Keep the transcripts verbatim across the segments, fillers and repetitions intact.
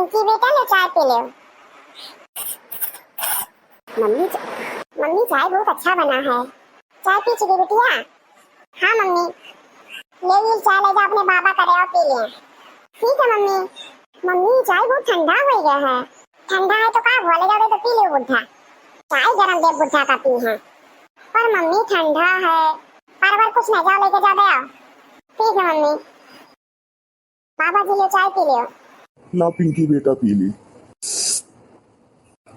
जी बेटा, लो चाय पी लो। मम्मी च-, मम्मी, चाय बहुत अच्छा बना है। चाय पी चुकी बिटिया? हाँ मम्मी। ले ली चाय, ले जा अपने बाबा का, दे पी ले। ठीक है मम्मी। मम्मी, चाय बहुत ठंडा हो गया है। ठंडा है तो का हुआ, ले जाओ, दे तो पी ले बुढ़ा। चाय गरम दे बुढ़ा का पी है। पर मम्मी, ठंडा है। पर, पर कुछ नहीं, जाओ लेके जाओ, दे आओ। ठीक है मम्मी। बाबा जी, ले चाय पी लियो। ला पिंकी बेटा, पी ली।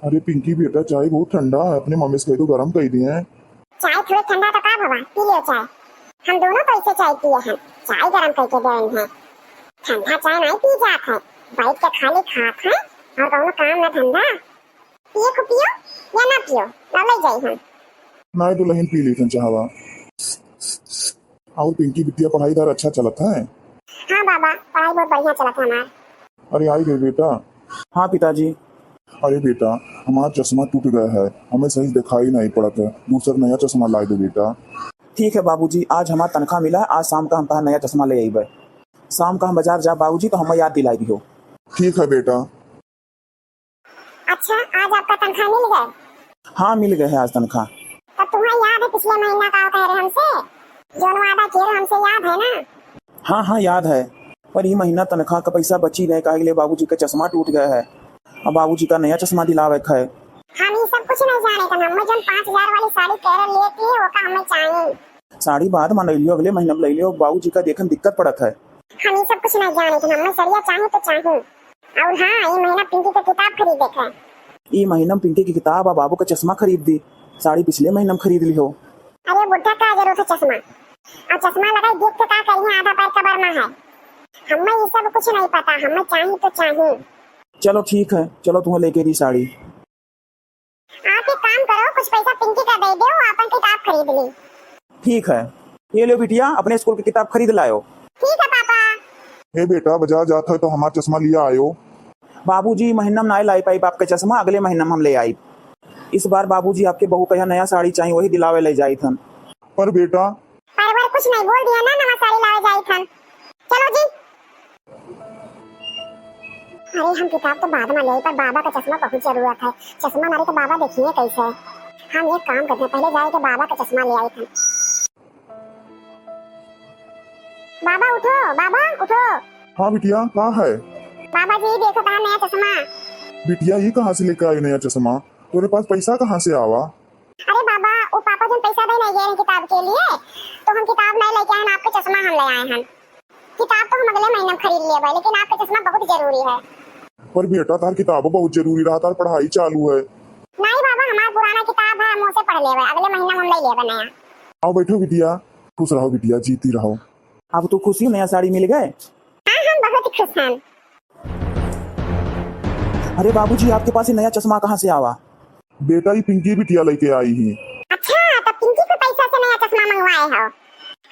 अरे पिंकी बेटा, चाय बहुत ठंडा है, अपने मम्मी से कह दो गरम कर दिए हैं। चाय थोड़े ठंडा तो का बाबा, पी लियो चाय। हम दोनों तो ऐसे चाय पिए हैं, चाय गरम करके दे हैं। ठंडा चाय नहीं पी जात है, बैठ के खाली खात है और कौनो काम ना धंधा। पिए को पियो या ना पियो, ना ले जाई हम। नहीं दुल्हन, पी ली चाहवा। और पिंकी बिटिया, पढ़ाई दार अच्छा चलत है? हाँ बाबा, पढ़ाई बहुत बढ़िया चलत है हमार। अरे आई गई बेटा। हाँ पिताजी। अरे बेटा, हमार चश्मा टूट गया है, हमें सही दिखाई नहीं पड़त है, दूसर नया चश्मा लाई दे बेटा। ठीक है बाबूजी, आज हमार तनख्वाह मिला है, आज शाम का हम तहार नया चश्मा ले अइबे। शाम का हम बाजार जा बाबूजी, तो हमें याद दिलाई दियो। ठीक है बेटा। अच्छा, आज आपका तनख्वाह मिल गए? हाँ, मिल गए है आज तनख्वाह। तब तुम्हें याद है पिछले महीना का कह रहे हमसे, जौन वादा किए रहे हमसे, याद है ना? हाँ, हाँ, याद है, पर ई महीना तनख्वाह का पैसा बची नहीं, काहे के लिए बाबूजी का चश्मा टूट गया है, अब बाबूजी का नया चश्मा दिलावे का है। हम ई सब कुछ नहीं जाने, तो हमें जौन पाँच हजार वाली साड़ी कह रहे लिए थी, वो का हमें चाहिए। साड़ी बाद में ले लियो, अगले महीना में ले लियो, बाबूजी का देखन दिक्कत पड़त है। हम ई सब कुछ नहीं जाने, तो हमें सड़िया चाहिए तो चाहिए। और हाँ, ई महीना पिंकी के किताब खरीदे के है। ई महीना में पिंकी की किताब और बाबू का चश्मा खरीद दी। साड़ी पिछले महीना में खरीद लिहो। अरे बुढ़ा, का जरूरत है चश्मा? और चश्मा लगाई देख के का करिए, आधा पैर कबर में है। हमें ई सब कुछ नहीं पता, हमें चाहिए तो चाहिए। चलो ठीक है, चलो तुम्हें लेके दी साड़ी। आप एक काम करो, कुछ पैसा पिंकी का दे दो, वो अपन किताब खरीद ली। ठीक है, ये लो बिटिया, अपने स्कूल की किताब खरीद लायो। ठीक है पापा। हे बेटा, बाजार जात है तो हमार चश्मा लिया आयो। बाबूजी, महीना में नाय लाई पाइब आपके चश्मा, अगले महीना में हम ले आइब। इस बार बाबूजी आपके बहू कहा नया साड़ी चाहिए, वही दिलावे ले जाइत हन। पर बेटा, परवर कुछ नहीं बोल दिया ना, नवा साड़ी लावे जाई थन। चलो जी। अरे, हम किताब तो बाद में ले आई, पर बाबा का चश्मा बहुत जरूरत है। चश्मा ना रहे तो बाबा देखिए कैसे। हम एक काम करते हैं, पहले जाए के बाबा का चश्मा ले आई थन। बाबा उठो, बाबा उठो। हाँ बिटिया, का है? बाबा जी, देखो तो नया चश्मा। बिटिया, ये कहाँ से लेके आई नया चश्मा? तोरे पास पैसा कहाँ से आवा? अरे बाबा, वो पापा जौन पैसा दे नहीं गए हैं किताब के लिए, तो हम किताब नहीं लेके आए हैं, आपके चश्मा हम ले आए हैं। किताब तो हम अगले महीने में खरीद लेबे, लेकिन आपके चश्मा बहुत जरूरी है। पर बेटा, तार किताब बहुत जरूरी रहा, तार पढ़ाई चालू है। नहीं बाबा, हमारा पुराना किताब है, हम उसे पढ़ लेबे, अगले महीना में हम ले लेबे नया। आओ बैठो बिटिया, खुश रहो बिटिया, जीती रहो। अब तो खुशी, नया साड़ी मिल गए। हाँ, हम बहुत खुश हैं। अरे बाबूजी, आपके पास ये नया चश्मा कहाँ से आवा? बेटा, ये पिंकी बिटिया लेके आई ही। अच्छा, तो पिंकी के पैसा से नया चश्मा मंगवाए हो?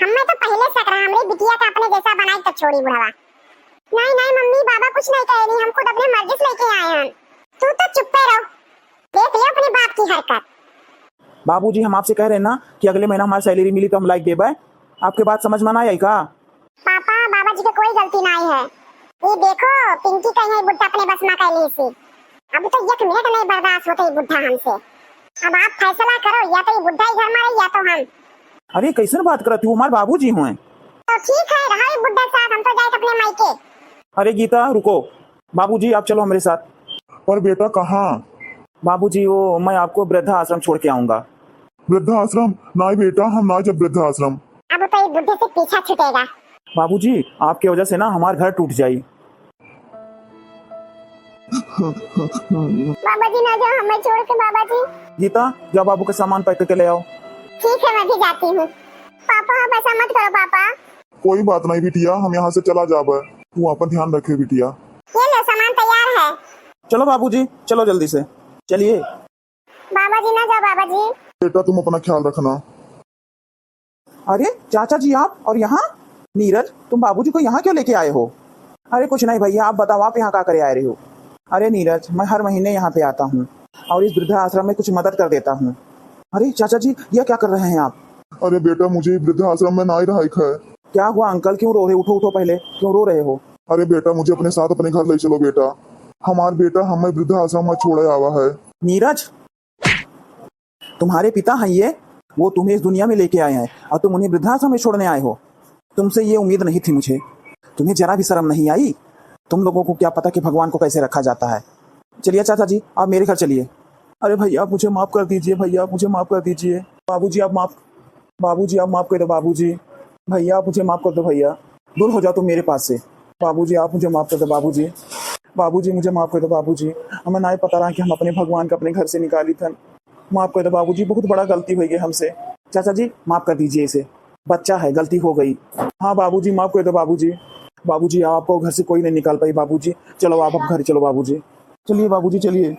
हमें तो पहले शक रहा, हमरी बिटिया का अपने जैसा बनाई तो छोड़ी बुढ़वा। नहीं, नहीं मम्मी, बाबा कुछ नहीं कहे नहीं, हम खुद अपने मर्जी से लेके आए हैं। तू तो चुप्पे रहो, देख लियो अपने बाप की हरकत। बाबूजी, हम आपसे कह रहे हैं ना कि अगले महीना हमारी सैलरी मिली तो हम लाइक देबे। आपके बात समझ में ना आई का? पापा, बाबा जी के कोई गलती नहीं है। ये देखो, पिंकी कहीं है बुढ़ा अपने बस में कैली सी। अब तो एक मिनट नहीं बर्दाश्त होते ये बुढ़ा हमसे। अब आप फैसला करो, या तो ये बुढ़ा ही घर में रही या तो हम। अरे कैसन बात करत हो, हमार बाबूजी हुए। तो ठीक है, रहा ये बुढ़ा साथ, हम तो जाए अपने मायके। अरे गीता रुको, बाबूजी आप चलो हमारे साथ। पर बेटा कहाँ? बाबूजी वो मैं आपको वृद्धा आश्रम छोड़ के आऊंगा। वृद्धाश्रम? नहीं बेटा, हम ना जब वृद्धाश्रम। अब तो ये बुढ़े से पीछा छूटेगा। बाबूजी, आपके वजह से ना हमार घर टूट जाई। बाबा जी ना जाओ हमें छोड़ के बाबा जी। गीता, जा बाबू के सामान पैक करके ले आओ। ठीक है, मैं भी जाती हूँ। पापा, आप ऐसा मत करो पापा। कोई बात नहीं बिटिया, हम यहाँ से चला जाबे, तू आपन ध्यान रखे बिटिया। ये लो, सामान तैयार है। चलो बाबूजी, चलो जल्दी से, चलिए। बाबा जी ना जाओ बाबा जी। बेटा तुम अपना ख्याल रखना। अरे चाचा जी आप, और यहाँ? नीरज, तुम बाबूजी को यहाँ क्यों लेके आए हो? अरे कुछ नहीं भैया, आप बताओ आप यहाँ क्या करे आए रहे हो? अरे नीरज, मैं हर महीने यहाँ पे आता हूँ और इस वृद्धा आश्रम में कुछ मदद कर देता हूँ। अरे चाचा जी, यह क्या कर रहे हैं आप? अरे बेटा, मुझे वृद्धाश्रम में ना ही रहा है। क्या हुआ अंकल, क्यों रो रहे? उठो उठो पहले, क्यों रो रहे हो? अरे बेटा, मुझे अपने साथ अपने घर ले चलो बेटा। हमार बेटा हमें वृद्धाश्रम में छोड़े आवा है। नीरज, तुम्हारे पिता हैं ये, वो तुम्हें इस दुनिया में लेके आए हैं और तुम उन्हें वृद्धाश्रम में छोड़ने आए हो। तुमसे ये उम्मीद नहीं थी मुझे, तुम्हें जरा भी शर्म नहीं आई। तुम लोगों को क्या पता कि भगवान को कैसे रखा जाता है। चलिए चाचा जी, आप मेरे घर चलिए। अरे भैया, मुझे माफ कर दीजिए, भैया, मुझे माफ कर दीजिए। बाबूजी, आप माफ, बाबूजी, आप माफ कर दो बाबूजी। भैया, आप मुझे माफ कर दो भैया, दूर हो जाओ तुम मेरे पास से। बाबूजी, आप मुझे माफ कर दो बाबूजी। बाबूजी, मुझे माफ कर दो बाबूजी। हमें ना पता रहा कि हम अपने भगवान का अपने घर से निकाली थन। माफ कर दो बाबूजी, बहुत बड़ा गलती हो गई हमसे। चाचा जी, माफ कर दीजिए इसे, बच्चा है, गलती हो गई। हाँ बाबूजी, माफ कर दो बाबूजी। बाबूजी, आपको घर से कोई नहीं निकाल पाई बाबूजी। चलो आप अब घर चलो बाबूजी। चलिए बाबूजी, चलिए।